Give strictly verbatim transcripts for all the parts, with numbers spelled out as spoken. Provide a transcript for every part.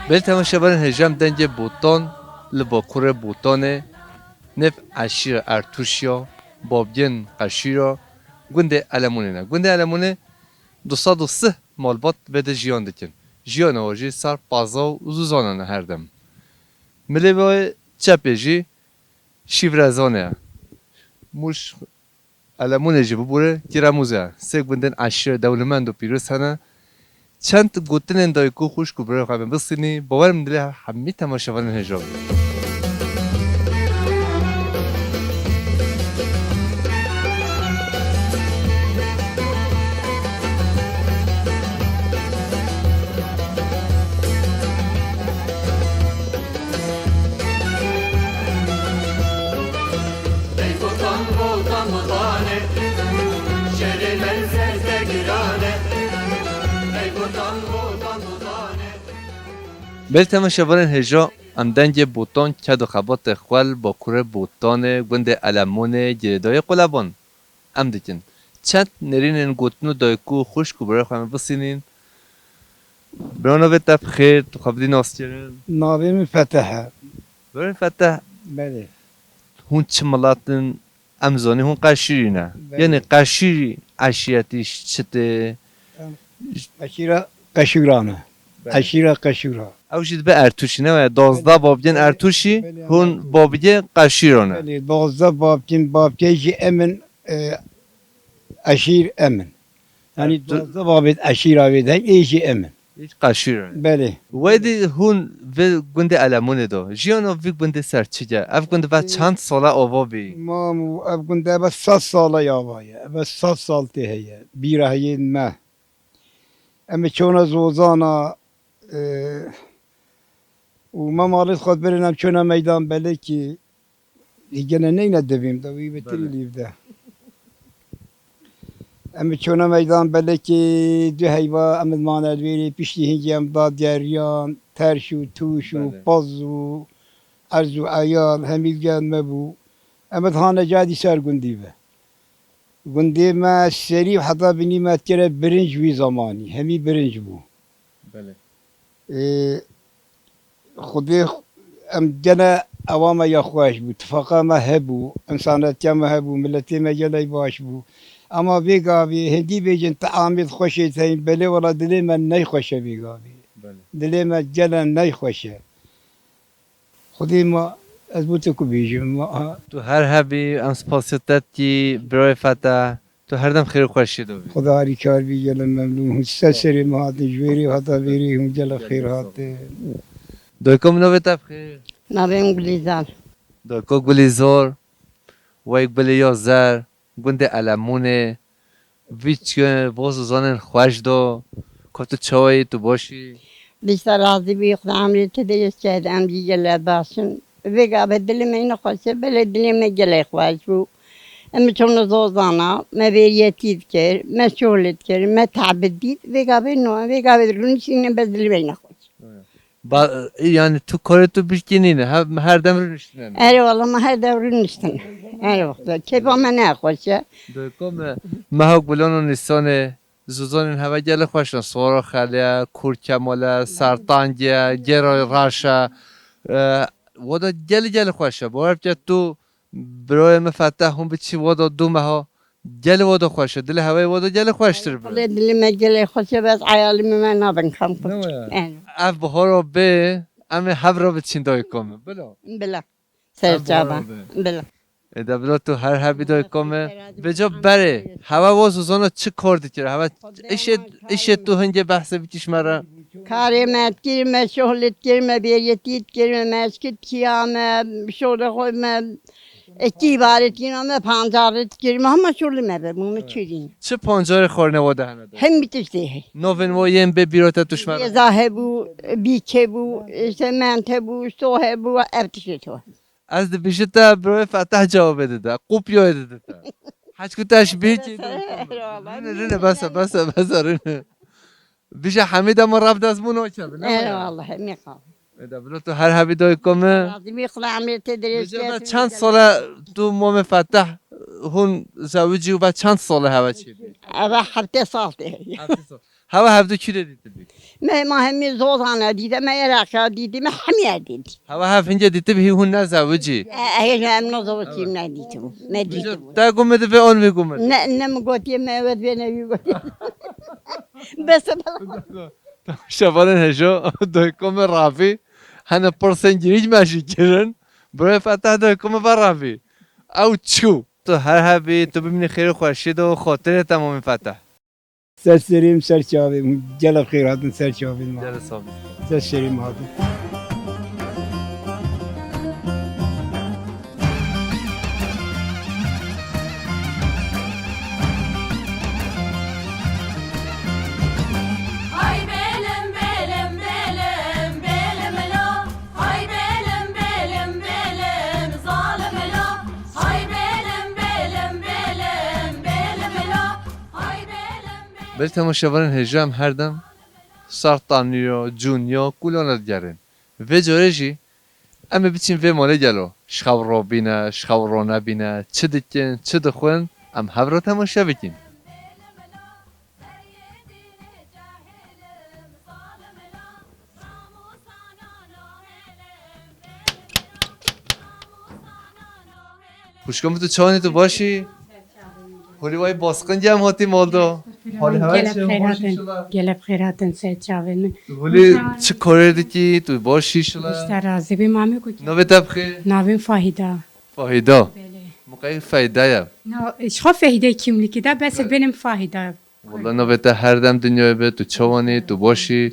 Belê temaşevanên hêja, em dengê Botan li bakurê Botanê, nêv eşîra Ertûşiya, babgên Qeşîra, gundê Elemunê ne. Gundê Elemunê du sed û sih malbat vê de jiyan dikin. Jiyana wan jî ser paza û zûzanan e her dem. Milê wê çepê jî şîvrezanê ye. Mûş Elemunê jî bibûre, Kîremûz e. Sê gundên eşîrê dewlemend û pîroz hene. Çend gotinên dayik û xwişk û birayê xwe em bisînî, bawer im dilê hemî temaşevanên hêja be. Belê temaşevanên hêja, em dengê Botan, ked û xebatê xwe li bakurê Botanê, gundê Elemonê, girêdayî quleban em dikin. Çend nêrînên gotin û dayik û xwişk û birayê xwe em ê bisînîn. Bira, navê te bi xêr, tu xwe bidî naskirin. Navê min Feteh e. Birayê Feteh, Belê. Hûn çi milet in? Em zanî hûn Qeşîrî ne. Belê. Yanî Qeşîrî eşîretî çi tê? Em Eşîra Qeşûran e. Belê. Eşîra Qeşûra. Ew jî dibe Ertûşî ne weye? Duwazdeh babgên Ertûşî, Belê, hûn babgên Qeşîran e. Belê, duwazdeh babgên, babgê jî em in, e, eşîr em in. Yanî Ertû- duwazdeh babê eşîra wê de, ê jî em in. Hiç Qeşîran e. Belê. Wedî hûn vê gundê Elemunê de. Jiyana vî gundê ser çi ye? Ev gund ve çend sala ava bî? Mam û ev gund eve sed sala ya ava ye. Eve sed sal tê heye. Bîra heyên me. Em ê çona zozana, e, û me malê xwe birîn em çona meydan belê ki hîgene neyne divîm de wî bitirî Belê. Lîv de. Em ê çona meydan belê ki du heyva em ê mane li wêrê piştî hingî em da geriyan, terş û tûş û Belê. Paz û erz û eyal hemî gel me bû. Em ê hane cadî ser gundî ve. Gundê me serî û heta binî me dikere birinc wî zamanî. Hemî birinc bû. Belê. Ê, Xwedê em gele ewa me ya xweş bû. Tifaqa me hebû. Însanetiya me hebû. Miletê me gelek baş bû. Ema vê gavê hindî bêjin tu Amêd xweşê teyîn. Belê wela dilê me neyxweş e vê gavê. Belê. Dilê me gele neyxweş e. Xwedê ma ez bo te ku bêjim, ma, ha. Tu her hebî, em spasiya te dikî, birayê Feteh. Tu her dem xêr û xweşiyê de bî. Xweda harîkar bî, gelek memnûn. Hûn ser serê me hatin, ji wêrê heta vêrê hûn gelek xêr hatin. Dayika min, navê te bi xêr? Navê min Gulîzar. Dayika Gulîzar, wek bilê ya zer, gundê Elemunê, vî çi voz û zanên xweş do, ku tu çawa yî, tu baş î? Bîsta razî bî, Xweda emrê te dirêj kerd, em jî gelek baş in. Vê gavê dilê me yine xweş e, belê dilê me gelek xweş bû. Em çûne zozana, me vêriyetî dikir, me şolê dikir, me tebi dît. Vê gavê no, vê gavê rûniştîne bes dilê me yine xweş. Ba, e, yani tu karê tu bişkî nîne, he, her dem rûniştine mi? Erê wala, me her dem rûniştine. Erê wala, kêfa me ne xweş e. Dayika min, meha Gulan û Nîsanê, zozanên heve gelê xweş e. Sora Xelê, Kûr Kemal e, Sertangê, Gêra Reş e. E, wada gelê, gelê xweş e. Bawer bike tu birayê min Feteh hûn biçî wada du meha. Gelê wada xweş e, dilê hevayê wada gelê xweştir bi. Dilê, dilê me gelê xweş e, bes eyalê me, me nabin kam Ne qut. Waya? Ev bihara bê, em ê hev re biçîn dayika min. Bila. Bila. Em bihara bê. Bila. Ê de bila tu her hebî dayika min. Vêca berê, hewa waz û zana çi kar dikir? Hewa işê, işê tu hingê behsê bikîş me re. Karê me dikir, me şohlê dikir, me bêriyetî dikir, me meşkî dikiya, me şohlê xwe me Ekî îbaret kîna me pancarê dikir, me hema şolê me be, me çirîn. Çi pancarê xwarine wa de hene de? Hemî tiştê hey. Novên wa yên bê bîra te tuşme re? Êza hebû, bîk hebû, işte ment hebû, şo hebû, ev tiştê to. Ez dibêjim te birayê Feteh cewabê dide, kopyayê dide te. Heçku te ji bîkî Erê, erê, wala. Rine, rine, bese, bese, bese, rine. Bije hemî dema rev dest bû nakeve, ne? Erê, wala, hemî qal. Ê de bila tu her hebî dayika min. Razî bî, Xweda emrê te dirêj Bije kir. Be çend sal e tu Mamê Feteh hûn zewicî û be çend sal e hewe çêbî? Eve heftê sal tê. Heftê sal. Hewe hevdu kî de dîtibî? Me, ma hemî Zozan e dîte, me Iraqê dîtî, me hemî dîtî. Hewa hev hingê dîtib hî hûn nezewicî. E, hêj em no zewicî ne dîtî. Me dîtî. Te gumê divê on vê gumê. Ne, ne mi gotiye me evet vê ne wî gotiye. Bes e bela. Şevalên hejo, doyko me ravî. Hene pirsên girîng me jî kirin. Birê Fetah doyko me ve ravî. Ew çû. Tu her hebî, tu bimînî xêr û xweşî de û xotirê temamî Fetah. Ser serê min, ser çavê min. Gelek xêr hatin ser çavê min. Gelek sağ ol. Ser serê min hatin. Hay belim, belim, belim, belim lo. Hay belim, belim, belim, zalim lo. Hay belim, belim, belim, belim lo. Hay belim, belim. Belê temaşevanên hêja em her dem Sartaniyo, Cûniyo, Kulona digerin. Vê corê jî em ê biçin vê malê gelo. Ji xew robîne, ji xew ronebîne, çi dikin, çi dixwin, em hev re temaşe bikin. Xwişka min, tu çawanî, tu baş î? Holî way basqin gem hatî mal do. Holî hewa çi, baş î şila? Gelek xêr hatin ser çavên min. Tu holî çi karê dikî? Tu baş î şila? Îşte razî bî mamê ku. Navê te bi xêr? Navê min Fahîda. Fahîda. Belê. Muqey feyda ye. Na, ji xwe Fehîdê kimlikî de, bes bênim Fahîda. Wala navê te her dem dinyayê be, tu çawanî, tu baş î.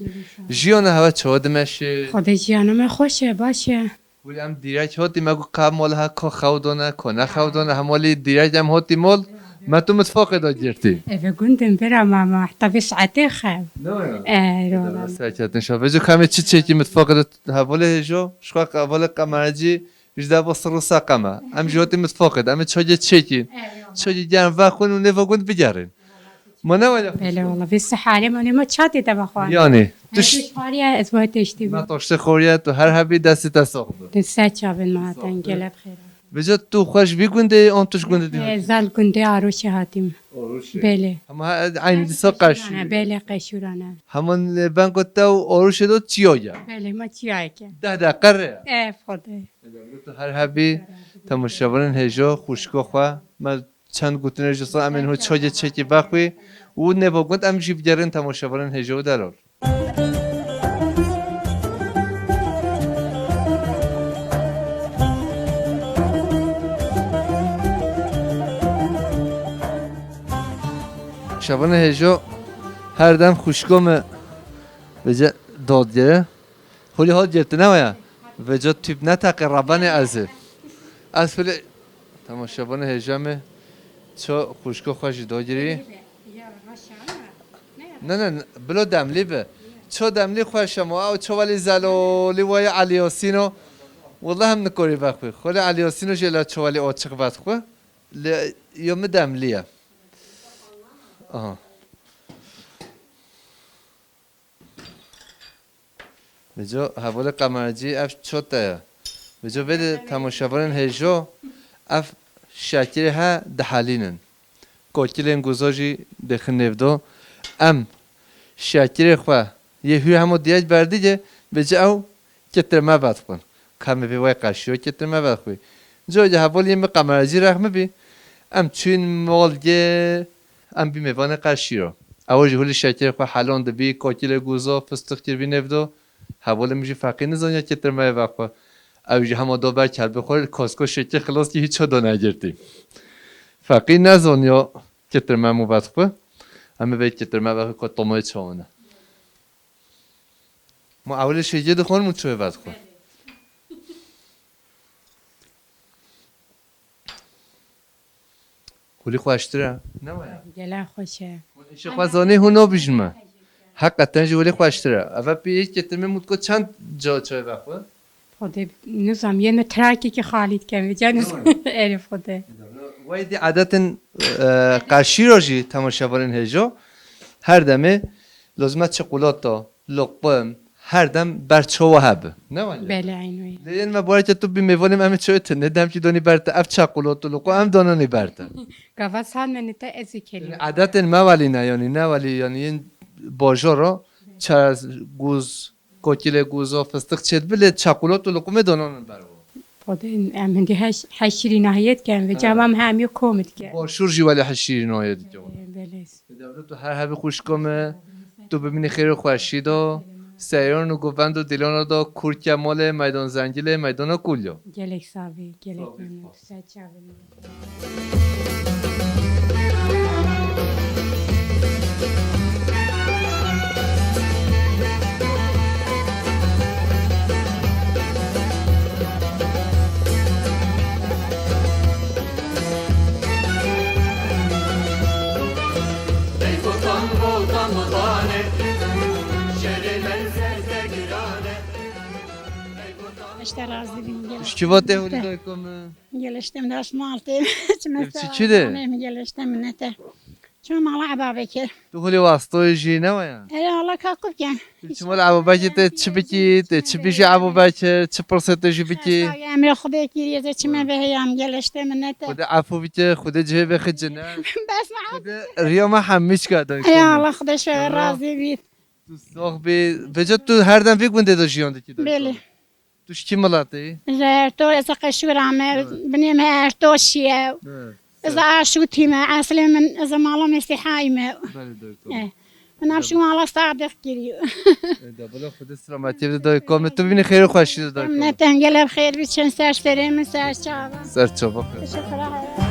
Jiyana hewa çawa dimeşê? Xwedê jiyana me xweş e, baş e. Wî em dîrek hatî me got ka mol ha ka xew done, ka ne xew done, hema lê dîrek em hatî mol, me tu mitfaqê de girtî. Eve gundin bira mama, heta vê saetê xew. Ne ya? E, rola. Serketin şa. Veco ka em ê çi çêkî mitfaqê de hevalê hêjo, ji xwe hevalê qemerecî, ji deva sir û seqeme. Em jî hatî mitfaqê de, em ê çayê çêkî. E, rola. Çayê germ vexwin û nêva gund bigerin. Ma ne waya xweş. Belê wala, vê siharê ma ne ma çatê te vexwar. Yanî, tu ş- xwariye, ez vay teştî. Ma toştê xwariye, tu her hebî destê te sax be. Tu ser çavên me hatan, gelek xêr. Vêca tu xwe ji vî gundê, an tu ji gundê dî hatî? Ez li gundê Aroşê hatîm. Aroşê. Belê. Hema he-, eynî dîsa Qeşûrane. Belê, Qeşûrane. Hema li vengo te û Aroşê de çiya ye? Belê, ma çiyayeke. Deh deqe rê. Ev xwedê. Tu her hebî, temaşevanên hêjo, xwişko xwe, me Çend gotinê ji xwe em ên hûn çayê çekî vexwî û nêva gund em jî bigerin temaşevanên hêja û delal. Şevanê hêjo her dem xwişko me vêce dodgere. Holî hol girtine waya. Vêca tüp ne taqê rabanê ez ê. Ez holê temaşevanê hêja me ço xwişko xwe jî dagirî. Ne, ne, ne, bilo demlî be. Ço demlî xweş e, ma ew ço welî zelolî wayê Elî Yasîn o. Wallahî em nikorî vexwî. Xwelê Elî Yasîn o jê le ço welî açiq vedixwe. Lê yo mi demlî ye. Aha. Vêco hevalê qemercî ev ço te ye. Vêco vê de temaşevanên hêjo ev şekirê he dihelînin. Kokilên guzo jî dixin nêvdo. Em şekirê xwe yê hû hemo diyek berdigê, vêco ew kitre me vedixwin. Ka em ê vê way qeşîyo kitre me vedixwî. Coyê hevalê min qemercî rexmi bî. Em çûyîn molgê, em bî mêvanê qeşîro. Ew jî hulî şekirê xwe helon dibî, kokilê guzo, fistix kiribî nêvdo. Hevalê min jî feqî nizaniya kitre me vexwe. Ew jî hema do ber kelbê xwe, kosko şekir xilas kî hiç do negirtî. Feqî nezaniya kitre me mû vedixwe. Em ê vê kitre me vexwe ko tomoyê çawan e. Ma ewilê şêcê dixwin û çûyê vedixwin. Kulî xweştir e. Ne waya? Gele xweş e. Îşê xwe zanî hûn nabijin me. Heqeten jî welî xweştir e. Eve pê yek ketimê mutko çend ca çay vexwe? Xwedê nizam, yê me trakekî xalî dikem, vêca nizam. Erê Xwedê. Wey dî edetên, e, qeşîro jî temaşevanên hêjo. Her demê lozim e çikolata, loqim, her dem ber çawa hebe. Ne wale? Belê, eyn wê. Lê yên me bareke tu bî mêvanê min em ê çawa tune, demkî donî ber te, ev çikolata, loqim em donanî ber te. Gava san me nite ez ê kelî. Yanî edetên me welî ne, yanî ne welî, yanî yên bajara Çerez, gûz, kokilê gûzo, fistik çêdibe, lê çeqûlat û luqumê donanin ber wan. Xwedê em hindî heş-, heşîrî nahiyet ken ve He. cama em hemî kom dike. Başûr jî welê heşîrî nahiyet dike. Belê. Dewlet tu her hebî xwişka me, tu bimînî xêr û xweşî de, seyran û govend û dîlana de, Kûr Kemalê, Meydan Zengilê, Meydana Kulya. Gelek savî, gelek Savî, memnun. spas. Ser çavê min. Eşte razî bîn, gel. Ji kiva tê holî dayika min? Gel işte min dest mal tê. Çime Ev çi çi de? Gel işte minnete. Çime mala eba vekir. Tu holî wastoyê jî ne waya? Ere Allah kakub ken. Tu çima li Ebubekir tê çi bikî, tê çi bî ji Ebubekir, çi pirsê te jî bikî? Emrê Xwedê kiriye, te çime veheyam, gel işte minnete. Xwedê efû bike, Xwedê cihê vexi cine. Bes mi? Xwedê riya me hemî çika dayika min. Ya Allah, Xwedê ji we razî bît. Tu sax bî. Vêca tu her dem vî gundê de jiyan dikî dayika Belê. min? Tu ji kî miletê yî? Ji Erto, ez Qeşûra me, Evet. binê me Ertoşî ye. Evet. Ez Aşûtî me, eslê min, ez mala Mesîhayî me. Belê dayika min. Eh. Min Belê. Aşû mala Sadiq kiriyo. Ê, da bila Xwedê selametiyê bide dayika min. Tu bînî xêr û xweşî de dayika min. Ne tengele xêr bi çend ser serê min ser çava. Ser çava xêr. Teşekkür ederim.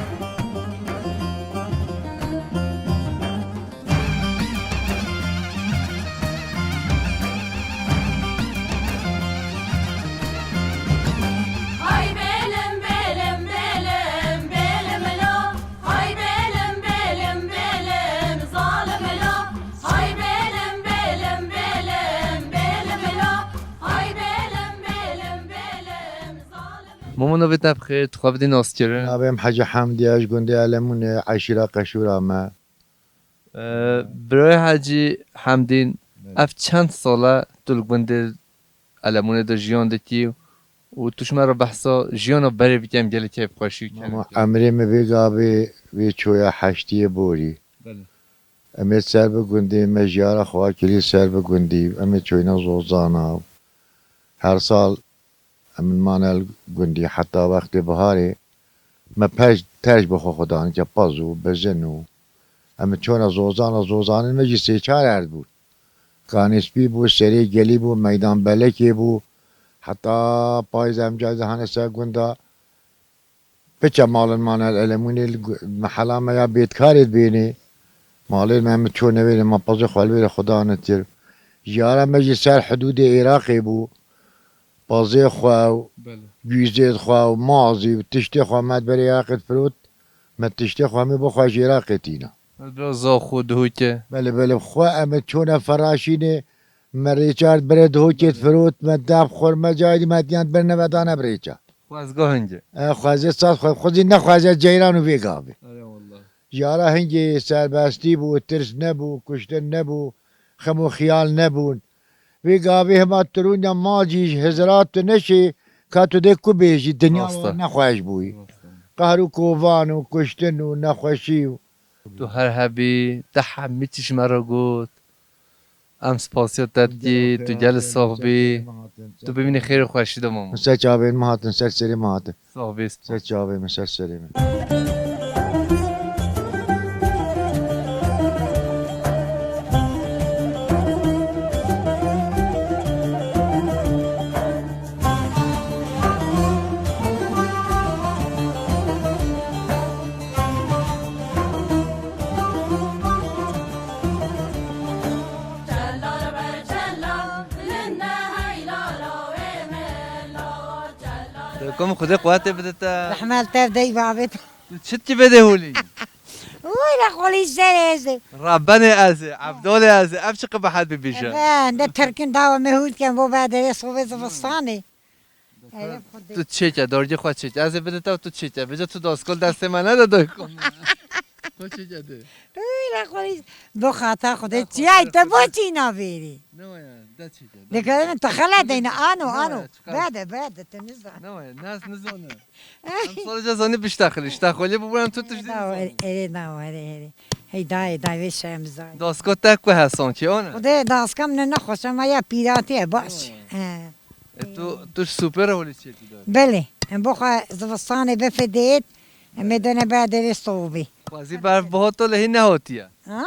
Hay belim, belim, belim, belim lo. Hay belim, belim, belim, zalim lo. Hay belim, belim, belim, belim lo. Hay belim, belim, belim, zalim lo. Momo, navê te bi xêr, tu xwe bidî naskirin. Navê min Hecî Hemdî ye, ji gundê Elemûnê, eşîra Qeşûra me. Ee, Birayê Hecî Hemdîn, Evet. ev çend sal e tu li gundê Elemûnê de jiyan dikî û tu ji me re behsa jiyana berê bike, em gelê keyfxweşî û Mama, kêfxweşî. Emrê min vê gavê vê çoya heştiyê borî. Belê. Em ê ser bi gundê me jiyara xwe kirî ser bi gundî. Em ê çoyna zozana. Her sal Em mane li gundî heta wextê biharê me pej, tej bi xwe xwe danike pez û bizin û em çona zozana, zozanin me jî sê çar erd bû. Kanê spî bû, serê gelî bû, meydan belekê bû. Heta payîz em cayî dihane ser gunda. Piçe malin mane li Elemûnê li gu-, mehela me ya Bêdkarê dibênê. Malê me min ço newêrê, me pezê xwe li wêrê xwe dane tir. Jiyara me jî ser hidûdê Iraqê bû. Pezê xwe û Belê. Güzê xwe û mazî û tiştê xwe me di berê Iraqê difirot. Me tiştê xwe hemî bo xwe ji Iraqê tîna. Ez biraz zaxo dihokê. Belê, belê. Xwe em ê çone feraşînê, me rêçar di berê dihokê difirot, me dab xwe me cayî dî me diyan di ber neve dane bi rêça. Xwezga hingê. E, xwezê saz xwe, xwezî nexweze ceyran û vê gavê. Erê wallah. Jara hingê serbestî bû, tirs nebû, kuştin nebû, xem û xiyal nebûn. Vê gavê hema tirûnya mal jî ji hizirat tu neşê, ka tu dê ku bêjî, dinya Rast e. nexweş bûyî. Rast e. Qehr û kovan û kuştin û nexweşî û Tu her hebî, te hemî tişt me re got. Em spasiya te dikî, tu gelê sax bî. Tu bimînî xêr û xweşî de mama. Ser çavên min hatin, ser serê min hatin. Sax bî, spas. Ser çavê min, ser serê min. Dayika min, Xwedê quwetê bide te. Rehmet te dey babê te. Tu çi dikî vê dê holî? Oy, la xolî serê ez ê. Rebenê ez ê, Evdolê ez ê. Ev çi qebehet bibêje? Ebe, ne Tirkin dawa me hûl ken bo be derê sobê zivistanê. Eve Xwedê. Tu çêke, dorgê xwe çêke. Ez ê bide te û tu çêke. Vêca tu daskol destê me nede dayika min. To çêke dê? Öyle konuş. Bu hata Xwedê çiyay te bo çî navêrî. Ne waya, de çêke. Dikkatim te xelet deyne, ano, ano. Bede, bede, temiz da. Ne waya, nas nizone. Em sadece zanî biştexilî, ştexilî bu em tu tişt Dawa, dî. Ere, dawa, ere, ere. Hey, dayê, dayê, vê şemizay. Dasko te ku hesan ki, o ne? Xwedê daska min nexweş, ama ya pîratî ye, baş. He. E, tu, tu ji supê re holî çêkî dayê? Belê. Em bo xwe zivistanê bifidêt, em ê dene ber derê sobî. Xwezî berf bihoto lehî nehotiye. Ha?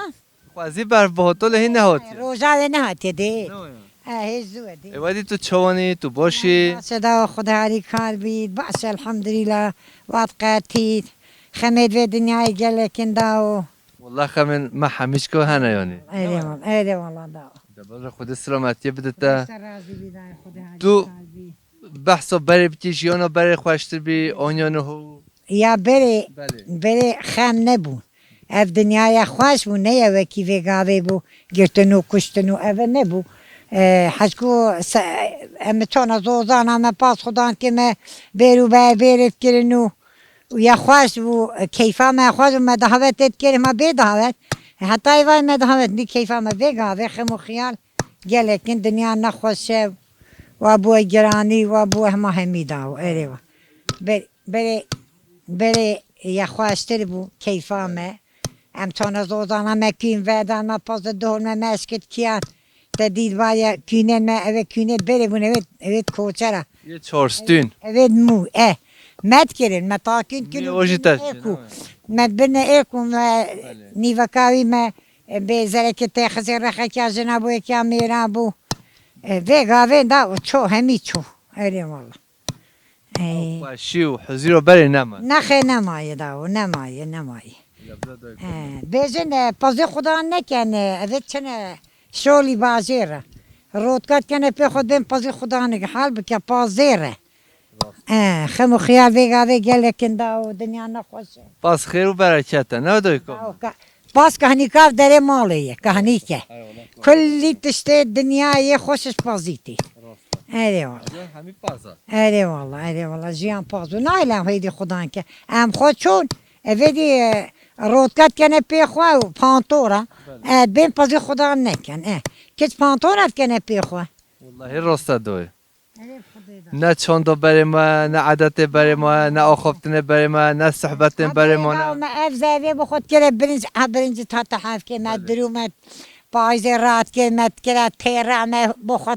Xwezî berf bihoto lehî nehotiye. Roja wê nehatiye dê. Ne waya? E, hê zû e dê. E, wedî tu çawanî, tu baş î? Baş e da, Xwedê harîkar bît. Baş e, elhamdülîla. Wat qetît. Xemêd vê dinyayê gelekin da û. Wela xemên me hemîçko hene yanî. Erê wala, erê wala da. De baş e, Xwedê selametiyê bide te. Te razî bî dayê, Xwedê Tu harîkar bî. Behsa berê bikî, jiyana berê xweştir bî, anya niho. Ya berê, Belê. Berê xem nebû. Ev dinyaya xweş bû, ne ye wekî vê gavê bû, girtin û kuştin û eve nebû. E, hezkû se-, em çana zozana me pas xudan ke me bêr û ber bêrê dikirin û, û ya xweş bû, keyfa me xweş bû, me davet ê dikirin, me bê davet. E, heta êvay me davet, nî keyfa me vê gavê xem û xiyal gelekin dinya nexweş e, wa bû giranî, wa bû hema hemî da û erê wa. Be-, Berê, berê ya xweştir bû, keyfa me. Em çana zozana me kîn vedan, me pazde dohor me meşkit kiyan. Te dît vaya kînên me, eve kînê berê bûn, eve, eve koçera. Yê çarstûn. Eve mû, e. Me dikirin, me takîn kirin. Yê o jî te êku. Me birne êku, me Belê. Nîveka wî me, e, bê zereke te xizê rexekya jina bû, yekya mêra bû. E, vê gavên da û ço, hemî ço. Erê wala. Ey. Ew xweşî û huzîro berê nema. Nexê nemaye da û nemaye, nemaye. Ya bila da He, bêjin, e, pazê xudan neken, e, evê çine şolî bajêr e. Rotkat kene pê xwe bên pazê xudan neke. Hal bike pazêr e. Rast. E, xem û xiyal vê gavê gelekin da û dinya nexweş e. Pas xêr û bereket e, ne doyko? Ew ka-, Pas kahnîka derê malê ye, kahnîke. Eyvallah. Kullî tiştê dinyayê xweş ji pazî tê. Rast e. Erê wala. Jiyan hemî pas e. Erê wala, erê wala. Jiyan pas bû. Nayla hêdî xudan ke. Em xwe çûn, evê dî, e, rotkat kene pê xwe û pantora. Belê. E, bên pazî xudan neken. E. Kiç pantora kene pê xwe. Wallahî rast e doyê. Erê Xwedê da. Ne çanda berê me, ne edetê berê me, ne axaftinê berê me, ne sohbetên berê me, ne. Me ev zevê bi xwe dikire birinc, ha birinci ta te hevkê me Belê. Dirû me payzê rahat kê me dikire têra me bi xwe,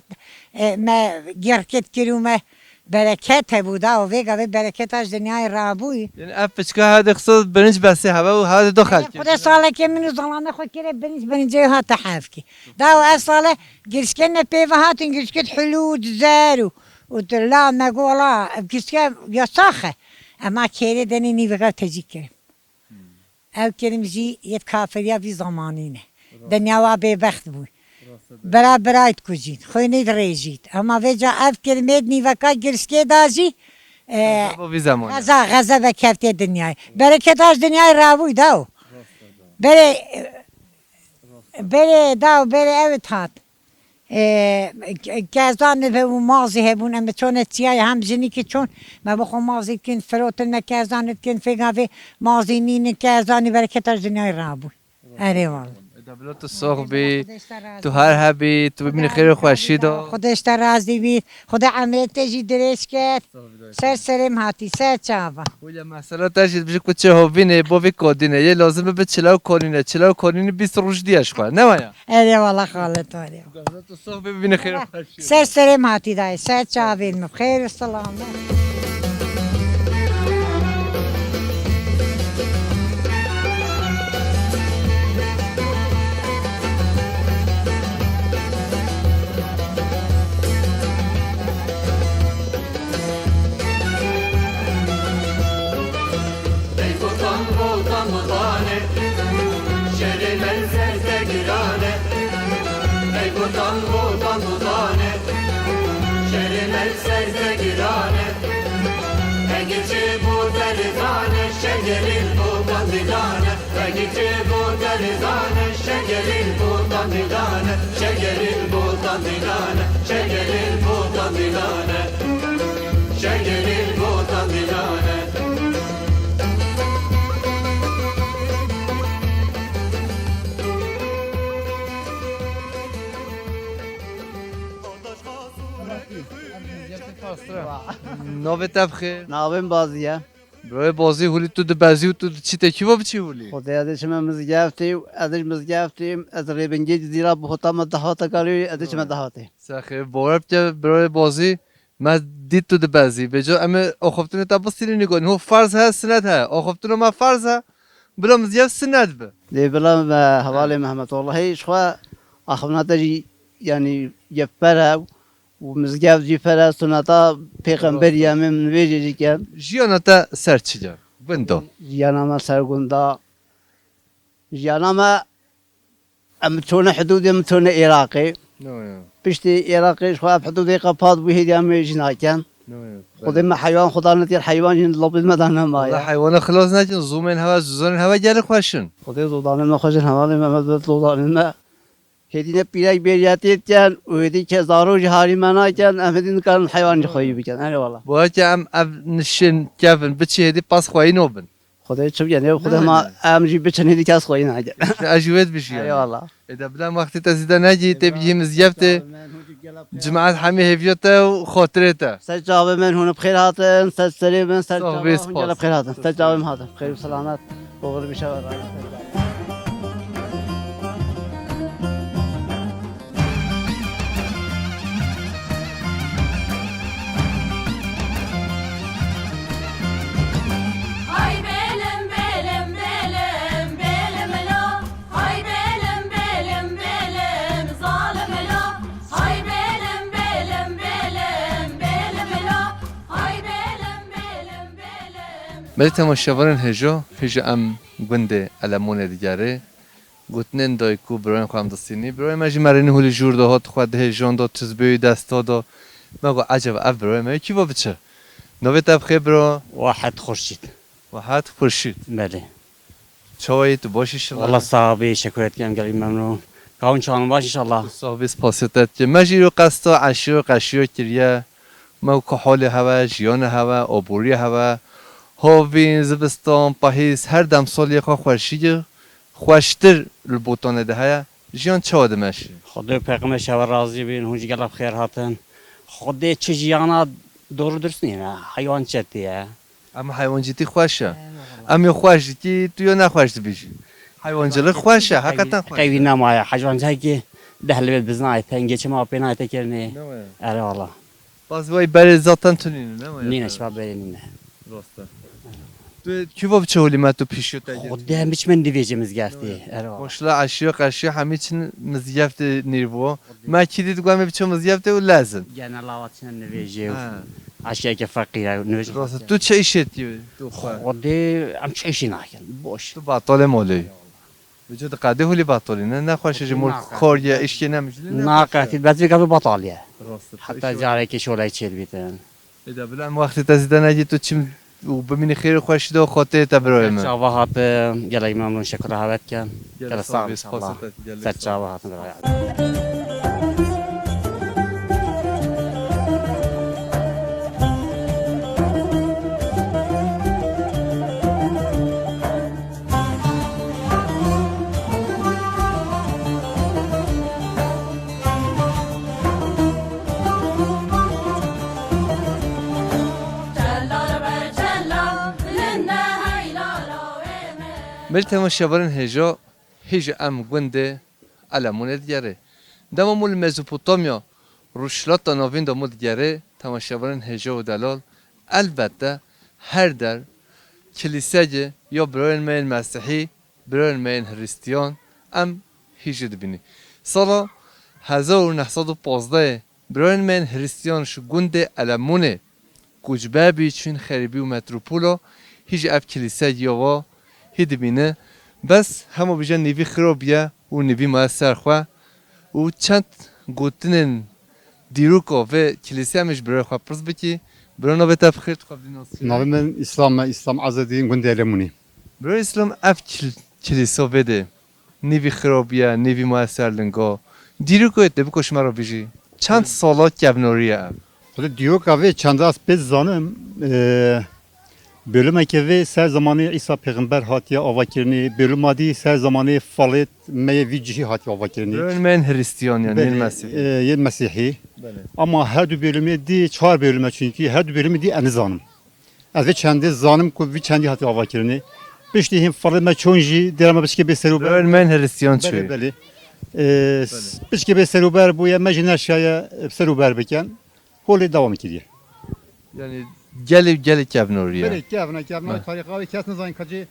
e, me girkit kirû me bereket hebû da û vê gavê bereketa ji dinyayê rabûyî. Yani ev piçka herdê xisa birinc besê heve û herdê do xelkê. Xwedê salekê min û zalamê xwe kire birinc, birincê hate hevkê. Da û ev sale girişkên me pê ve hatin, girişkên hulû, dizer û, û tu la me got, wala, ev girişke yasax e. Ema kêrê denê nîveka tecî kirin. Ew kirin jî yê kafiriya vî zamanî ne. Dinya wa bêbext bû. Bira birayt kujîn, xwênî dirêjît. Ema vêca ev kirin mêd nîveka girişkê da jî, e, Xezeba vî zamanî. Xeza, xezebe keftê dinyayê. Bereketa ji dinyayê rabûy da û. Berê, Berê da û berê ew hat. E, ke-, kezan hebûn, mazî hebûn, em çone çiyayê hem jinîkî çûn, me bi xwe mazî dikin, firotin me kezan dikin, fêga vê mazî nînin kezanî bereketa ji dinyayê rabû. Erê wala. E, da bila tu sox bî, tu her hebî, tu bimînî xêr û xweşî de. Xwedê ji te razî bî, Xwedê emrê te jî dirêj ket. Ser serê min hatî, ser çava. Hûlya mesela te jî dibêjî ku çi hovînê, bo vî kodînê. Yê lazim bibe çilew konîne. Çilew konînî bîst roj diye ji xwe. Ne waya? Erê wala xalet were. Dehza tu sox bê bibîne xêr û xweşî. Ser serê min hatî dayê, ser çavên min. Xêr û selamet. Ey kotan, kotan, kotanê, şerê me ser te girane. Ey kotan, kotan, kotanê, şerê me ser te girane. Ege çê bo te dizane, şegerî bo te dizane. Ege çê bo te dizane, şegerî bo te dizane. Şegerî bo te dizane, şegerî bo te dizane. Şegerî bo te dizane. Navê te bi xêr? Navê min Bazî ye. Birayê Bazî, hûlî tu dibezî û tu diçî tê kî va biçî hûlî? Xwedê ez ê çime mizgeftê û ez ê ji mizgeftê, ez rêbingê Cizîra bi hota me dehata kalê, ez ê çime dehatê. Sexê, bawer bike birayê Bazî, me dît tu dibezî. Bêca em ê axaftinê te bistînin, nî got, ho farz he, sinet he. Axaftina me farz e. Bila mizgeft sinet bi. Lê bila me hevalê Mehmet, wallahî ji xwe axaftina te jî, yanî, yekper e û mizgeft jî per e, suneta pêxemberî ye, em ê nivêjê jî ken. Jiyana te ser çi ye? Gunda. Jiyana me ser gunda. Jiyana me, em çûne hidûdê, em çûne Iraqê. No, ya. Piştî Iraqê ji xwe ev hidûdê qepat bû, hêdî em ê jî naken. No, ya. Xwedê me heywan, Xuda netiye heywan jî li lopê me de nemaye. Wala heywana xilas nekin, zûmên hewe, zûzanên hewe gelek xweş in. Xwedê zodanên me xweş in, hevalê me, me zodanên me. Hêdî ne pîrek bêriya tê diken û hêdî ke zarok jî harî me naken, em hêdî nikarin heywan jî xweyî bikin. Erê wala. Bu ke em ev nişên kevin biçî hêdî pas xweyî nobin. Xwedê çi bikin, ew xwedê ma em jî biçin hêdî kes xweyî nake. Ez jî wê dibijî. Erê wala. Ê de bila wextê te zîde negî, tê bigihî mizgeftê. Cimaet hemî hêviya te û xatirê te. Ser çavê min hûn bi xêr hatin, ser serê min, ser çavê hûn gelek bi xêr hatin. Ser çavê min hatin. Xêr û selamet. Oxir bişe. Hay belim, belim, belim, belim lo. Hay belim, belim, belim, zalim lo. Hay belim, belim, belim, belim lo. Hay belim, belim, belim. Belê temaşevanên hêja, hêja em gundê Elemonê digerê. Gotinên dayik û birayên xwe em distînî. Birayê me jî merênî hûlî jûr de hat, xwe dihêjanda, tizbê wî desta da. Me got, eceba ev birayê me kî va biçe? Navê te bi xêr bira? Wahed Xurşîd. Wahed Xurşîd. Belê. Çawa yî, tu baş î şila? Wala sax bî, şekuret dikim, gelî memnûn. Kawin çawan baş inşallah. Sax bî, spasiya te dikim. Me jî îro qesta eşîro qeşîro kiriye. Me ku holê hewe, jiyanê hewe, aboriyê hewe, hovîn, zibistan, pahîz, her dem salê xwe xweşî ye. Xweştir li Botanê de heye. Jiyan çawa dimeşî? Xwedê û pêxember ji hewe razî bin, hûn jî gelek bi xêr hatin. Xwedê çi jiyana doğru dürüst nîne, heywan çetî ye. Em heywancîtî xweş e. Em yê xweş dikî, tu yê nexweş dibîjî. Heywancılık xweş e, heqeten xweş e. Qewî nemaye, heywancîtî deh li vê bizna ayte, geçim apê nayte kirinê. Erê wala. Baz vay berê zaten tu nîne, ne? Nîne, şiva berê nîne. Rast e. Tu kî va biçe holî me tu pişiyo te gir? Xwedê em biçime nivêjê mizgeftê. Erê wala. Boşla eşiyo qeşiyo hemî çin mizgeftê nîrvo. Me kî dî digume biçe mizgeftê û lezin. Genel avat çine nivêjê û eşiyeke feqîr e, nivêjê. Rast e. Tu çi îşê tî tu xwe? Xwedê em çi îşî nakin. Boş. Tu batalê molê. Vêca diqedê holî batalî ne? Nexweş e ji mol kar ye, îşkê ne mijlî ne? Naqetî, bes vê gavê batal ye. Rast e. Heta carekê şolay çêl bîtin. Ê de bila em wextê te zîde negî, tu çim û bimînî xêr û xweşî de û xotê te birayê min. Çava hatin, gelek memnûn, şekura hevet ken. Gelek sağ ol, inşallah. Ser çava hatin birayê. Belê temaşevanên hêja, hêja em gundê Elemonê digerê. Dema mû li Mezopotamya, Rojhilata Navîn de mû digerê, temaşevanên hêja û delal, elbette her der kilîseyê ya birayên me yên Mesîhî, birayên me yên Hristiyan, em hîjî dibînî. Sala hezar û neh sed û pazdehê birayên me yên Hristiyan ji gundê Elemonê koçber bî, çûn xerîbî û metropola, hîjî ev kilîse ya wa hî dibîne. Bes hema bije nîvî xirab bîye û nîvî maye ser xwe û çend gotinên dîroka vê kilîsê em ê ji birayê xwe pirs bikî. Bira navê te bi xêr, tu xwe bidî nas kirin. Navê min Îslam e, Îslam Azedî, gundê Elemonê. Bira Îslam, ev kil-, kilîsa vê de nîvî xirab bûye, nîvî maye ser linga. Dîroka wê tê biko ji me re bijî. Çend sala kevnorî ye ev? Xwedê dîroka vê çanda ez pê dizanim, e, Bölümeke vê ser zamanê Îsa Pêxember hatiye avakirinê, bölüma dî ser zamanê falêt me yê vî cihî hatiye avakirinê. Bölümên Hristiyan, yani, Belê, yên Mesîhî. E, yên Mesîhî. Belê. Ama her du bölümê dî çar bölüme çünkü, her du bölümê dî ez nizanim. Ez vê çendê zanim ku vî çendî hatiye avakirinê. Piştî hîn falê me çûn jî dêra me piçkê bê serûber. Bölümên Hristiyan Belê, çû. Belê. E, Belê. Piçkê bê serûber bûye, me jî neşiyaye serûber bikin. Holê dewam kiriye. Yani gelê, gelê kevnoriye. Belê, kevna, kevna. Belê. Tarîxa wê kes nizanî kacê,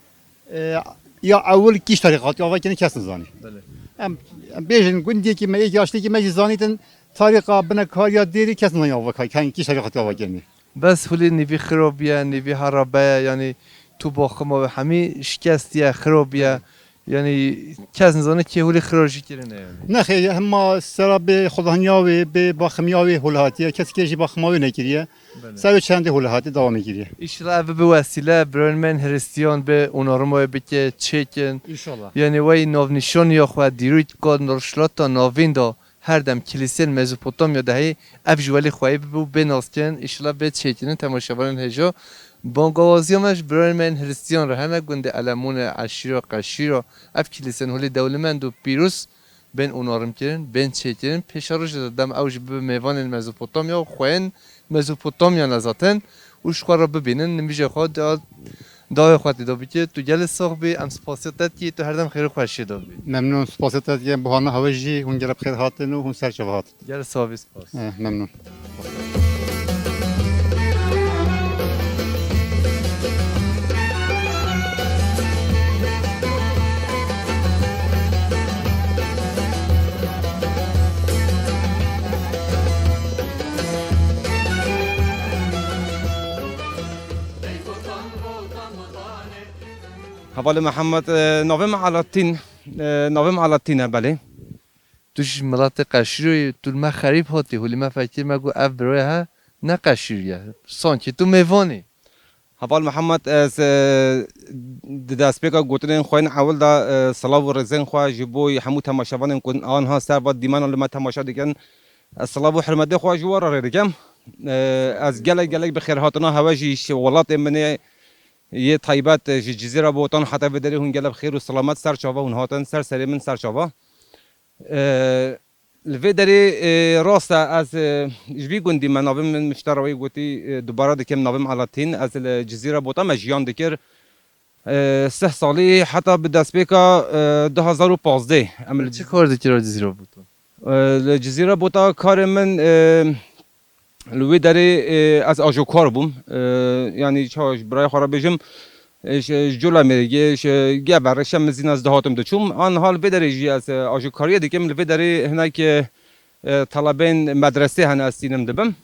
e, ya ewil kîş tarîxatî ava kene kes nizanî. Belê. Em, em bêjin gundiyekî me, êk yaşlîkî me jî zanîtin tarîxa binekariya dêrî kes nizanî ava ka-, keng kîş tarîxatî ava kene. Bes hulî nîvî xirobiye, nîvî harabe ye, yani tu boxima ve hemî şikestiye, xirobiye. Yani kes nizane kê holê xira jî kirine yani. Nexê, hema sera bê xwedahniya wê, bê baximiya wê hol hatiye. Kes kê jî baxima wê nekiriye. Belê. Ser wê çendê hol hatiye, dewamê kiriye. Înşallah ev bibe wesîle, birayên me yên Hristiyan bi onarima wê bike, çêkin. Înşallah. Yani wey navnîşaniya xwe, dîrokî rojhilata navîn de her dem kilîsên Mezopotamya de heyî, ev ji welî xweyî bibe û bê naskin, înşallah bê çêkirin temaşevanên hêja. Bangawaziya me ji birayên me yên Hristiyan re hene, gundê Elemûne, Eşîra, Qeşîra, ev kilîsên holê dewlemend û pîroz bên onarim kirin, bên çêkirin. Pêşerojê de dem ew jî bibe mêvanên Mezopotamya û xweyên Mezopotamya ne zaten û ji xwe re bibînin, nimîjê xwe da-, dawê xwe tê de bike. Tu gelê sax bî, em spasiya te dikî, tu her dem xêr û xweşiyê de bî. Memnûn, spasiya te dikim, bo hana hewe jî hûn gelek bi xêr hatin û hûn ser çava hatin. Gelê sax bî, spas. Eh, memnûn. Hevalê Mihemed, e, navê min Alatîn, e, navê min Alatîn e, belê. Tu ji miletê Qeşîroyê, tu li me xerîb hatî, holî me fekir me got ev birayê he, ne Qeşîrî ye. Sankî tu mêvan î. Heval Mihemed, ez, e, di destpêka gotinên xwe yên ewil de, e, silav û rêzên xwe ji bo hemû temaşevanên ku anha ser va dîmena li me temaşe dikin, ez silav û hurmetê xwe ji we re rê dikim. E, ez gelek gelek bi xêrhatina hewe jî ji welatê min ê yê taybet, e, ji Cizîra Botan heta vê derê hûn gelek bi xêr û selamet ser çava hûn hatin, ser serê min ser çava. E, li vê derê, e, rast e, ez, e, ji vî gundî me, navê min ji te re wê gotî, e, dubare dikim, navê min Alatîn, ez li Cizîra Botan me jiyan dikir. E, sih salî heta bi destpêka, e, du hazar û pazdeh em li Çi kar dikira Cizîra Botan? E, li Cizîra Botan karê min, e, Li wê derê, e, ez ajokar bûm. E, yanî çawa ji birayê xwe re bêjim, e, ji, ji Colemêrgê, ji Geverê, Şemizîn ez dihatim diçûm. An hal vê derê jî ez, e, ajokariyê dikim. Li vê derê hinek, e, e, telebeyên medresê hene ez tînim dibim.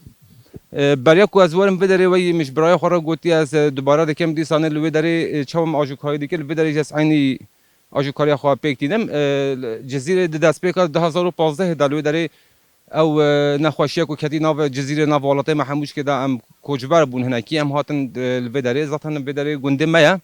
E, beriya ku ez werim vê derê weyî min ji birayê xwe re gotiye ez, e, dubare dikim dîsanê li wê derê, e, çawa min ajokariyê dikir, li vê derê jî ez eynî ajokariya xwe pêk tînim. E, Cizîrê di destpêka du hazar û pazdehê de li wê derê ew, e, nexweşiya ku ketî nav Cizîrê, nav welatê me hemû ji kê de em koçber bûn hinekî. Em hatin, e, li vê derê, zaten vê derê gundê me ye.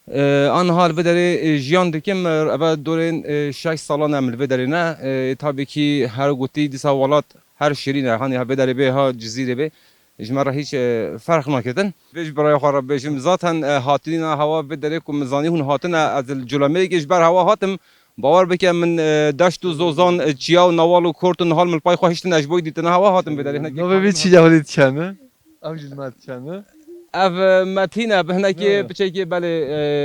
E, aniha li vê derê, e, jiyan dikim, e, eve dorên, e, şeş salan em li vê derê ne. E, tabii ki her gotî dîsa welat her şirîn e. Hani ha vê derê bê, ha Cizîrê bê. Ji me re hîç, e, ferq naketin. Vê ji birayê xwe re bêjim, zaten, e, hatinîna hewa vê derê ku min zanî hûn hatine, ez li Colemêrgê ji ber hewa hatim. Bawer bike min, e, deşt û zozan, e, çiya û newal û kort û nihal min li pay xwe hiştin, ez ji bo dîtina hewa hatim vê derê. Hinek Navê vî çi ye holî dikene? Ew jî li me dikene. Ev, e, Metîn e, bi hinekê Evet. piçekê belê,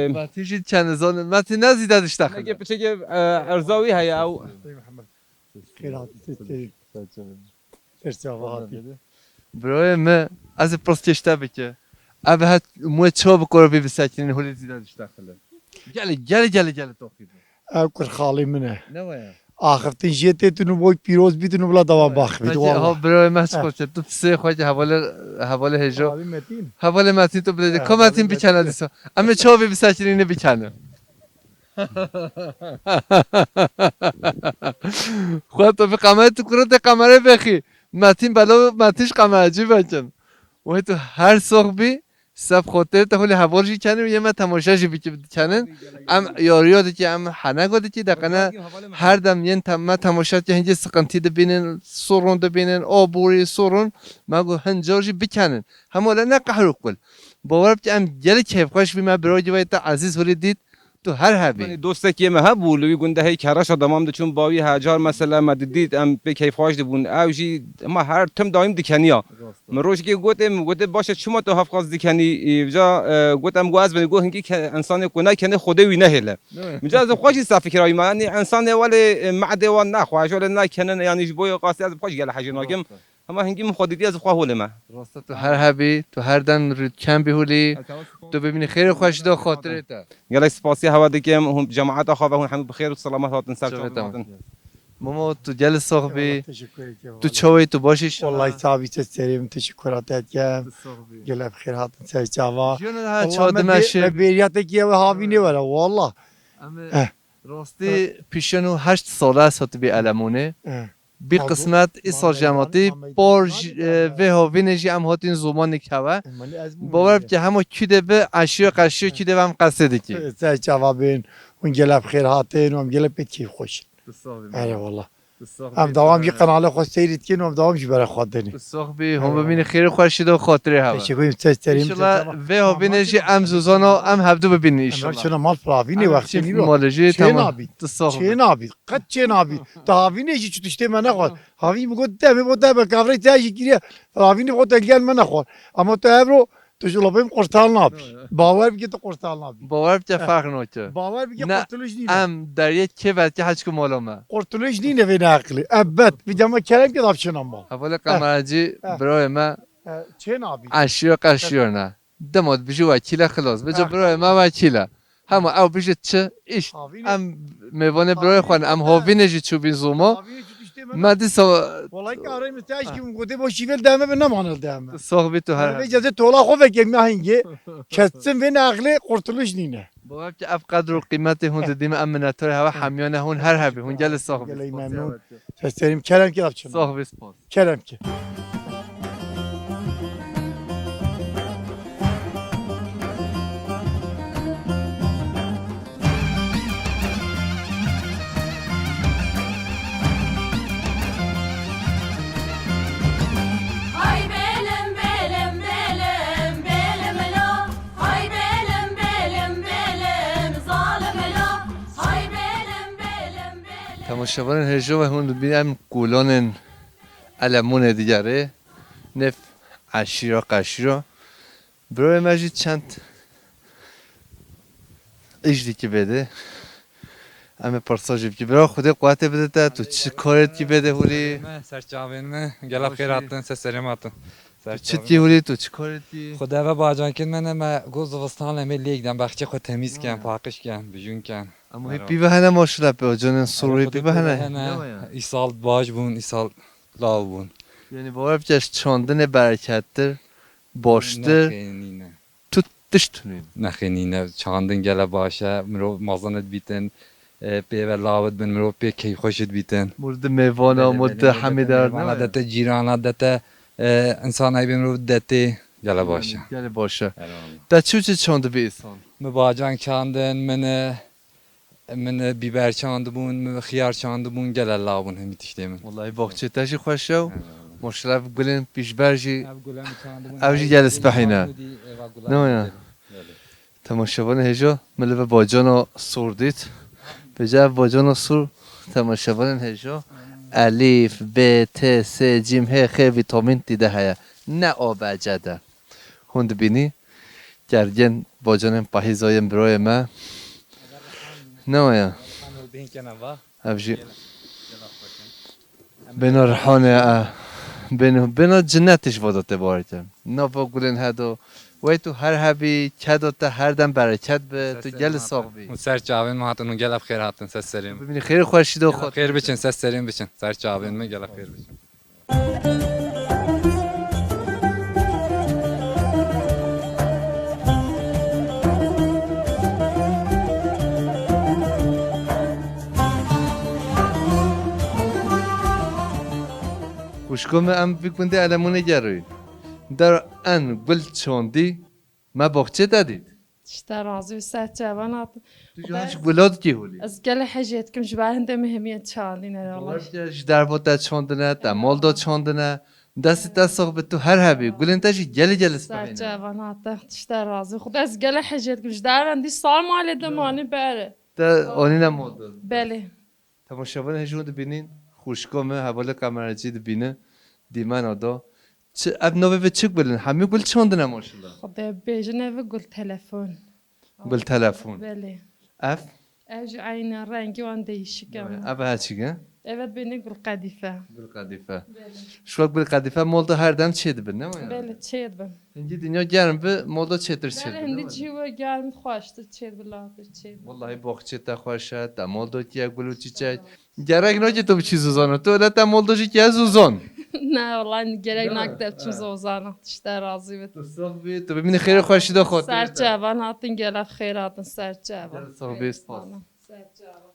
e, Metîn jî dikene, zan-, Metîn ne zîde diştexile. Hinekê piçekê, e, erza wî heye ew. Xêr hatî, te, te, Ser çava hatî. Birayê me, ez ê pirsgê ji te bike. Ev het mûyê çawa bi kor bê bisekinîn holê zîde diştexile. Gelê, gelê, gelê, gelê toqî be. Ev kur xalê min e. Ne waya? Axiftin jê tê tu nû boy pîroz bî tu nû bila dewam baxivî. Peki, ha birayê me çi xweşe. Tu pisê xwe ki hevalê, hevalê hêjo. Abi Metin. Hevalê Metin tu bilê. Ka Metin bikene dîsa. Em ê çawa bê bisekinîn bikene. Xwe tu bi kamerê tu kuro tê kamerê vexî. Metin belo, Metin ji kameracî vekin. Wê tu her sox bî, Sef xatir te hûlê heval jî kenin û yê me temaşe jî bikî dikenin. Em yariya dikî, em heneka dikî, deqene her dem yên te-, me temaşe dikî, hingî siqintî dibînin, sorun dibînin, aborî, sorun, me got hin car jî bikenin. Hema le ne qehr û qul. Bawer bike em gelek keyfxweş bî me birayê wê te ezîz hûlî dît, tu her hebî. Yanî dostekê me hebû, li wî gundehê kereşa demam diçûn bawî hecar mesela me didît, em pê keyfxweş dibûn. Ew jî ma her tim dayîm dikeniya. Min rojekê gotê, min gotê, "Baş e, çima tu hevqas dikenî?" Î, vêca, e, got, "Em got ez benî." Got, "Hinkî ke-, insanê ku nekene, Xwedê wî nehêle." Min ca ez xwe jî sefikirayî me, yanî insanê welê, e, me'dê wan nexwe, ji welê nekene, yanî ji bo yê qasî ez bi xwe jî gelek hejîr nakim. Hema hingî min xwe dîtiye, ez bi xwe holê me. Rast e, tu her hebî, tu her dem rûdken bî hûlî, tu bibînî xêr û xweşî de xatirê te. Gelek spasiya hewe dikim, hûn cemaeta xwe ve hûn hemû bi xêr û selamet hatin ser çavên hatin. Momo, tu gelê sax bî. Eyvallah, teşekkür ederim. Tu çawa yî, tu baş î inşallah? Vallahi sax bî, te serê min teşekkûra te dikim. Tu sax bî. Gelek bi xêr hatin ser çava. Jiyana ha Allah çawa me dimeşe. Bê-, me bêriya te kiye ve havînê were, wallah. Em ê Eh. Rastî Eh. pîşeno heşt sala ez hatibî Elemonê. Eh. Bî qismet, îsal jî em hatî, par jî, e, vê havînê jî em hatîn zomanê kewe. Bawer bike hema kî de bi, eşîya qeşîya kî de bi em qesê dikî. Ser çava bin, hûn gelek bi xêr hatin, hûn gelek pê keyf xweş in. Tu sax bî. Erê wala. Tu sax bî. Em dewam jî qenalê xwe seyr dikin, em dewam jî bere xwe denî. Tu sax bî, hûn bimînin xêr û xweşî de xatirê hewe. Teşekkür ederim, ses terim. İnşallah vê havînê jî em zozana, em hevdu bibînin inşallah. Em çuna mal piravînê wextê nîro. Malê jî tamam. Tu sax bî. Çê nabî. Qet çê nabî. Tu havînê jî çi tiştê me nexwar. Havîn min got demê bo te be kavrê te jî kiriye. Havînê xwe te gel me nexwar. Ama tu evro tu ji lopê min qurtal nabî. Bawer bike tu qurtal nabî. Bawer bike ferq nake. Bawer bike qurtuluş nîne. Em deriyê kê ve ke heçku mala me. Qurtuluş nîne vê neqlî. Ebet. Bir dema kerem ke dav çina mal. Hevalê kameracı birayê me. Çê nabî. Eşiyo qeşiyo ne. Dema dibijî wekîl e, xilas. Vêca birayê me wekîl e. Hema ew bijî çi îş. Em mêvanê birayê xwe ne. Em havînê jî çûbîn zoma. Me dîsa Walay karê min te eşkî min gotê bo şîvê li deme be, nemane li deme. Tu sax bî, tu her. Vê cezê tola xwe veke me hingê. Kesin vê neqlê qurtuluş nîne. Bawer bike ev qedr û qîmetê hûn didî me, em minetdarê hewe hemiyane hûn her hebî, hûn gelê sax bî. Gelê memnun. Seslerim kerem ki avçın. Sax bî, spas. Kerem ki. Hay belim, belim, belim, belim lo. Hay belim, belim, belim, zalim lo. Hay belim, belim, belim. Temaşevanên hêja ve hûn dibînin em kulanên Elemonê digerê. Nêv eşîra qeşîra. Birayê me jî çend îş dikî bêdê. Em ê pirsa jî bikî. Bira, Xwedê quwetê bide te, tu çi karê dikî bêdê hûlî? Me ser çavên me, gelek xêr hatin, ser serê me hatin. Tu çi dikî hûlî, tu çi karê dikî? Xwedê ve bacan kin me ne, me got zivistan em ê lêk den, baxçê xwe temîz ken, paqij ken, bijûn ken. Em hê pî ve hene maşallah, pê ocanên sorî pî ve hene. Îsal baş bûn, îsal law bûn. Yanî bawer bike ji çandinê berekettir, baştir. Nexênîne. Tu tişt nîne. Nexênîne. Çandin gele baş e. Mirov mezin dibîtin, e, pê ve law dibin, mirov pê keyfxweş dibîtin. Mûr di mêvana, mûr di hemî der. Mêvana dete, cîrana dete, e, însan eybê mirov detê. Gele baş e. Gele baş e. Te çi çi çandibî îsal? Min bacan çandin, min, e, Min, e, bîber çandibûn, min xiyar çandibûn, gele law bûn hemî tiştê min. Wellahî baxçê te jî xweş e û maşallah ev gulên pîşber jî, ev jî gel spehî ne. Ne ya? Temaşevanên hêja, min li ve bacana sor dît. Vêca ev bacana sor, temaşevanên hêja. Elîf, B, T, S, cîm, hê, xê vîtamîn tî de heye. Ne A B C de. Hûn dibînî, gergên bacanên pahîza yên birayê me. Ne waya? Ev jî bêna rihanê, e, bêna, bêna cinnetê ji vada tê bawer ke. Nava gulên hedo. Wey tu her hebî, kedo te her dem bereket be, tu gelî sax bî. Hûn ser çavên me hatin, hûn gelek xêr hatin, ser serê min. Bimînî xêr û xweşî de xwe. Xêr biçin, ser serê min biçin. Ser çavên me gelek xêr biçin. Xwişko me, em vî gundê Elemonê gerî. Der en gul çandî. Me boxçê te dît. Tişta razî û ser çavan hatin. Tu jî hiç gula dikî holî. Ez gelek hejê dikim ji ber hindê min hemiye çalîne. Bawer dike ji dervo te çandine, te mol da çandine. Destê te sax be, tu her hebî. Gulên te jî gelê gelê spehîne. Ser çavan hatin. Tişta razî. Xuda ez gelek hejê dikim. Ji dervendî sar malê de manî bere. Te anîne mol da. Belê. Temaşevanên hêja hûn dibînin, xwişka me hevalê kameracî dibîne, dîmena da. Çi, ev navê vê çi gul in? Hemî gul çandine maşallah. Xwedê bêjin ev gul telefon. Gul telefon. Belê. Ev? Ev jî eyne rengî wan değişik e. Ev her çi ge? Evet bêne gul qedîfe. Gul qedîfe. Belê. Şuwa gul qedîfe mol da her dem çê dibin, ne mi yani? Belê, çê dibin. Hindî dinya germ bi, mol da çêtir çê dibin, ne mi? Belê, hindî cihê we germ, xweştir çê dibi, latir çê dibi. Wellahî boxçê te xweş e, te mol da tiye gul û çiçek. Gerek nake tu biçî zozana. Tu öyle te mol da jî tiye zozan. Ne, wellahî gerek nake te biçim zozana. Tişta razî bit. Tu sax bî, tu bimînî xêr û xweşî de xatirê te. Ser çavan hatin, gelek xêr hatin, ser çavan. Gelek sax bî, spas. Ser çavan.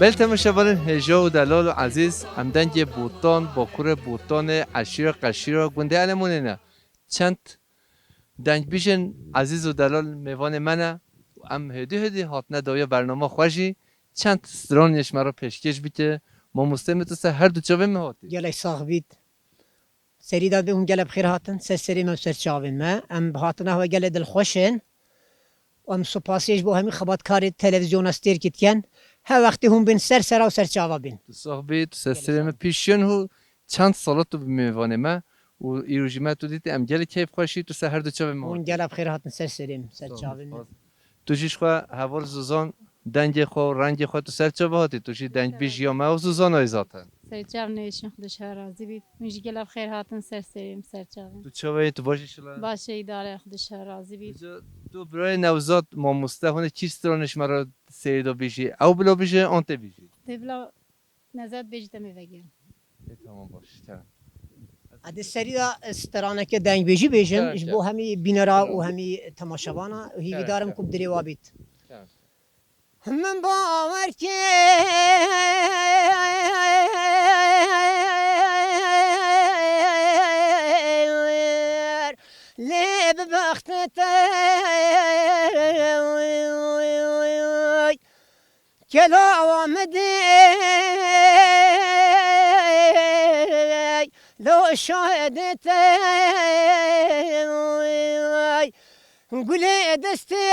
Bel temaşevanên hêja û delal û ezîz, em dengê Botan, bakurê Botanê, eşîra qeşîra gundê Elemonê ne. Çend dengbîjên ezîz û delal mêvanê me ne û em hêdî hêdî hatine dawiya bernama xwe jî çend stranê ji me re pêşkêş bike. Mamoste min tu ser her du çavên min hatî. Gelek sax bît. Serî de bê hûn gelek bi xêr hatin ser serê me û ser çavên me. Em bi hatina xwe gelek dilxweş in. Em supasiyê ji bo hemî xebatkarê televîzyona Stêrkê dikin. Her wextê hûn bên ser sera û ser çava bên. Tu sax bî, tu ser serê me pîşiyan hû çend sala tu bi mêvanê me û îro jî me tu dîtî, em gelek keyf xweşî tu ser her du çavê me hatî. Hûn gelek bi xêr hatin ser serê min, ser çavê min. Tu jî ji xwe heval Zuzan, dengê xwe û rengê xwe tu ser çava hatî, tu jî dengbîjiya me û Zuzanayê zaten. Ser çav nêşin, Xwedê ji her razî bît. Hûn jî gelek bi xêr hatin ser serê min, ser çavê min. Tu çawa yî, tu baş î şila? Baş e, îdare, Xwedê ji her razî bît. Tu birayê Newzat mamoste hûn ê kî stranê ji me re serî de bîjî? Ew bila bîje, an tê bîjî? Tê bila Newzat bêjî te me vegerin. Ê, tamam, baş, tamam. Edê serî de straneke dengbêjî bêjin, ji bo hemî bînera û hemî temaşevana û hîvîdar im ku bi dilê wa bît. Min bawer kir lê bi bextê te kela wa min dê lo şahidê te Gulê destê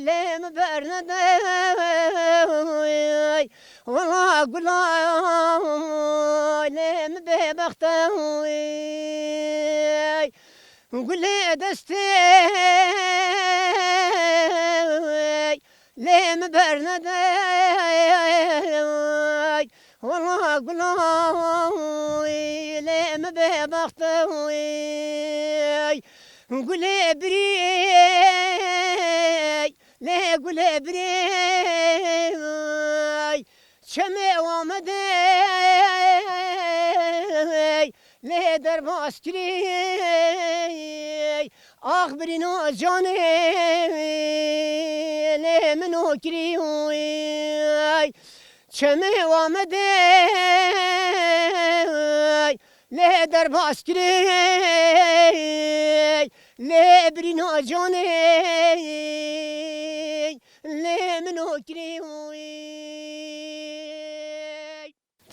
lê min bernede, wela gula lê min bêbexte. Gulê destê lê min bernede, wela gula lê min bêbexte. Gulê birî, lê gulê birî, çemê wa me de lê derbas kirî. Ax birîno canê lê min o kirî. Çemê wa me de lê derbas kirî. Lê birîno canê lê min o kirî.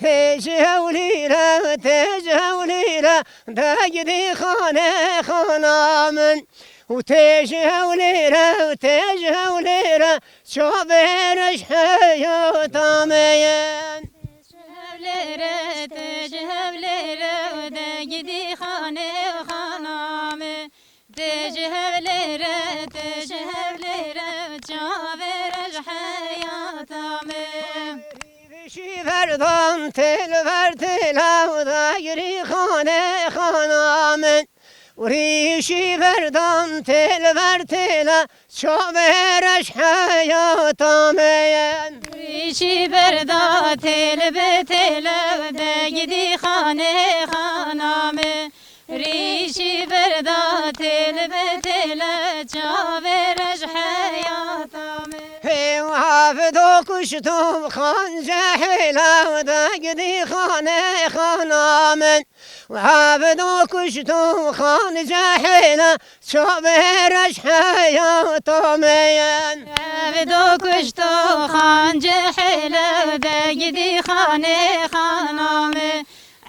Tê ji hewlî re, tê ji hewlî re, degidî xanê xana min. Û tê ji hewlî re, tê ji hewlî re, çavêr ji heyata me ye. Tê ji hewlê re, tê ji hewlê re, degidî xanê xana min. Tê ji hewlê re, tê ji hewlê re, çavêr ji heyata min. Rîşî berdan tê li ber têla, dagirî xanê xana min. Rîşî berdan tê li ber têla, çavêr ji heyata min. Rîşî berda tê li ber têla, degidî xanê xana Evdo kuşto xan Cehêla, de gidî xanê xana min. Evdo kuşto xan Cehêla, çavê reş heyata min. Evdo kuşto xan Cehêla, de gidî xanê xana min.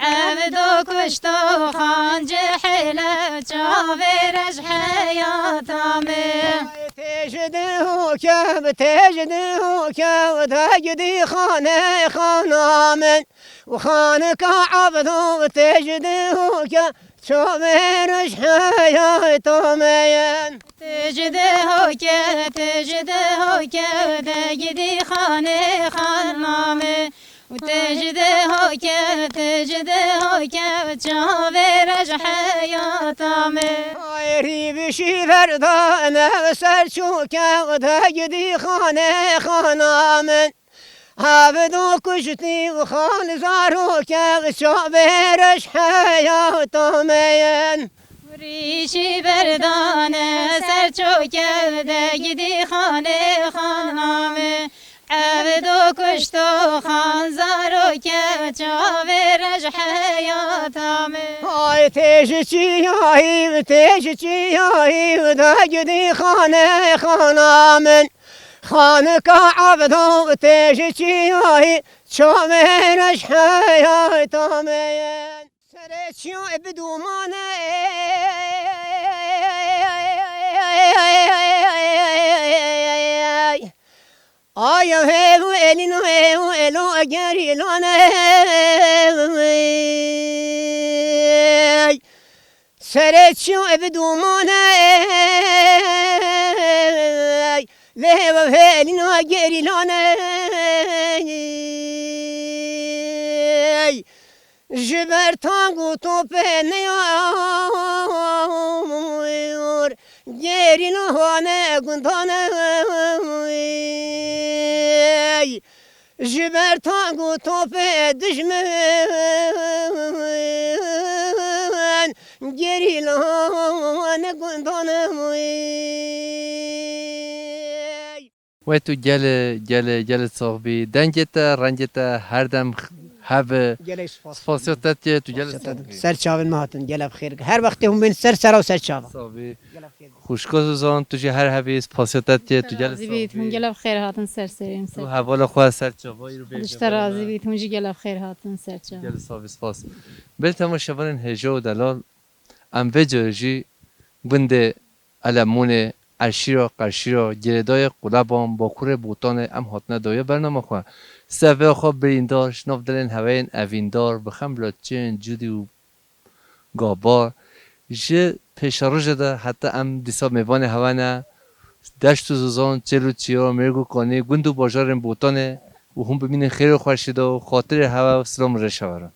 Evdo kuşto xan Cehêla, çavê reş heyata min. Têj diho kev, têj diho kev, de gidî xanê xana min. Û xanika Evdo têj diho kev, çavê reş heyata min. Têj diho kev, têj diho kev, de gidî xanê xana min. Û têj diho kev, têj diho kev, çavê reş heyata min. Ayrî bişî verdane ser çûke, de gidî xanê xana min. Evdo kuştî û xan zaroke, çavê reş heyata min. Rîşî berdane ser çûke, de gidî xanê xana min. Evdo kuşto xan zaroke, çavê reş heyata min. Ay têj çiyayî, têj çiyayî, de gidî xanê xana min. Xanika Evdo têj çiyayî, çavê reş heyata min. Serê çiyo e bi dumane. Ay hev elino hev elo gerilane. Serê çiyo e bi dumane. Lê hev elino gerilane. Ji ber tang û topê neyar, gerîla hane gundan ey. Ji ber tang û topê dijmin, gerîla hane gundan ey. Wey tu gelê, gelê, gelê sax bî. Dengê te, rengê te her dem x-, hebe. Gelek spas. Spasiya te diye, tu gelê Spasiya sax te bî. Ser çavên me hatin, gelek xêr. Her wextê hûn bên ser sera û ser çava. Sax bî. Gelek xêr. Xwişka Zozan, tu jî her hebî, spasiya te diye, tu gelê sax bî. Hûn gelek xêr hatin ser serê min, ser. Tu hevala xwe ser çava, îro bê. Dişte razî bît, hûn jî gelek xêr hatin ser çava. Gelê sax bî, spas. Belê temaşevanên hêja û delal, em vê carê jî gundê Elemonê, eşîra Qeşîra, girêdayê Quleban, bakurê Botanê em hatine dawiya bernama xwe. Sevê xwe birîndar, ji nav dilên heveyên evîndar, bi xem laçên cudî û gabar, ji pêşerojê de heta em dîsa mêvanê hewe ne, deşt û zozan, çêl û çiya, mêrg û kanî, gund û bajarên Botanê û hûn bimînin xêr û xweşî de û xatirê hewe û silam û rêşa we re.